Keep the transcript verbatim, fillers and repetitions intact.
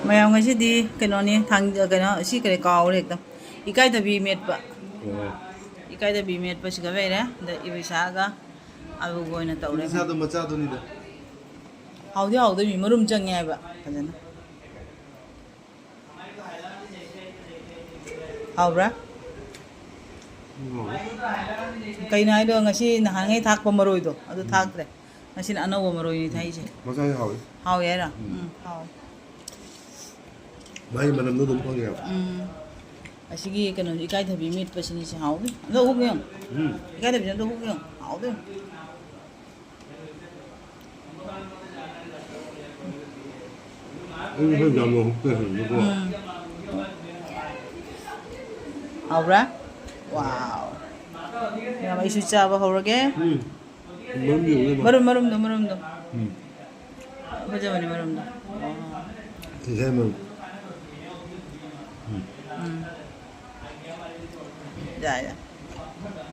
ꯃꯌꯥꯝ, ꯉꯁꯤꯗꯤ ꯀꯩꯅꯣꯅꯤ, ꯊꯥꯡ-, ꯀꯩꯅꯣ, ꯁꯤ ꯀꯔꯤ, ꯀꯥꯎꯔꯦ ꯍꯦꯛꯇ꯫ ꯏꯀꯥꯏꯊꯕꯤ ꯃꯦꯠꯄ꯫ ꯑꯣ꯫ ꯏꯀꯥꯏꯊꯕꯤ ꯃꯦꯠꯄꯁꯤꯒ ꯂꯩꯔꯦ꯫ ꯑꯗ ꯏꯕꯩꯁꯥꯒ ꯑꯂꯨꯒ ꯑꯣꯏꯅ ꯇꯧꯔꯦ꯫ ꯏꯕꯩꯁꯥꯗꯣ ꯃꯆꯥꯗꯨꯅꯤꯗ꯫ ꯍꯥꯎꯗꯤ ꯍꯥꯎꯗꯣꯏꯅꯤ, ꯃꯔꯨꯝ ꯆꯪꯉꯦ ꯍꯥꯏꯕ ꯐꯖꯅ꯫ ꯍꯥꯎꯕ꯭ꯔꯥ? ꯎꯝ, ꯍꯥꯎꯋꯦ꯫ ꯀꯩꯅꯣ ꯍꯥꯏꯗꯣ, ꯉꯁꯤ ꯅꯍꯥꯟꯉꯩ ꯊꯥꯛꯄ ꯃꯔꯣꯏꯗꯣ ꯑꯗꯨ ꯎꯝ꯫ ꯊꯥꯛꯇ꯭ꯔꯦ꯫ ꯉꯁꯤꯅ ꯑꯅꯧꯕ ꯃꯔꯣꯏꯅꯤ ꯊꯥꯛꯏꯁꯦ꯫ ꯃꯁꯥꯁꯨ ꯍꯥꯎꯋꯤ꯫ ꯍꯥꯎꯋꯦ ꯍꯥꯏꯔꯣ? ꯎꯝ꯫ ꯎꯝ, ꯍꯥꯎꯋꯦ꯫ ꯃꯥꯒꯤ ꯃꯅꯝꯗꯣ ꯑꯗꯨꯝ ꯐꯪꯉꯦꯕ꯫ ꯎꯝ꯫ ꯑꯁꯤꯒꯤ ꯀꯩꯅꯣꯁꯦ, ꯏꯀꯥꯏꯊꯕꯤ ꯃꯦꯠꯄꯁꯤꯅꯤꯁꯦ ꯍꯥꯎꯗꯣꯏꯅꯤ꯫ ꯑꯝꯇ ꯍꯨꯛ ꯌꯦꯡꯉꯨ꯫ ꯎꯝ꯫ ꯏꯀꯥꯏꯊꯕꯤꯁꯦ ꯑꯝꯇ ꯍꯨꯛ ꯌꯦꯡꯉꯨ꯫ ꯍꯥꯎꯗꯣꯏꯅꯤ꯫ ꯑꯩ ꯉꯁꯥꯏ ꯖꯥꯝ ꯂꯧꯕ ꯆꯠꯈꯤꯕꯅꯤꯀꯣ꯫ ꯎꯝ꯫ ꯍꯥꯎꯕ꯭ꯔꯥ? ꯋꯥꯎ꯫ ꯌꯥꯝ, ꯑꯩꯁꯨ ꯆꯥꯕ ꯍꯧꯔꯒꯦ꯫ ꯎꯝ꯫ ꯃꯔꯨꯝ ꯌꯦꯡꯉꯨꯅꯦ꯫ ꯃꯔꯨꯝ, ꯃꯔꯨꯝꯗꯣ, ꯃꯔꯨꯝꯗꯣ꯫ ꯎꯝ꯫ ꯐꯖꯕꯅꯦ ꯃꯔꯨꯝꯗꯣ꯫ ꯑꯣ꯫ ꯁꯤꯁꯦ ꯃꯔꯨꯝ꯫ ꯎꯝ꯫ ꯎꯝ꯫ ꯌꯥꯏ, ꯌꯥꯏ꯫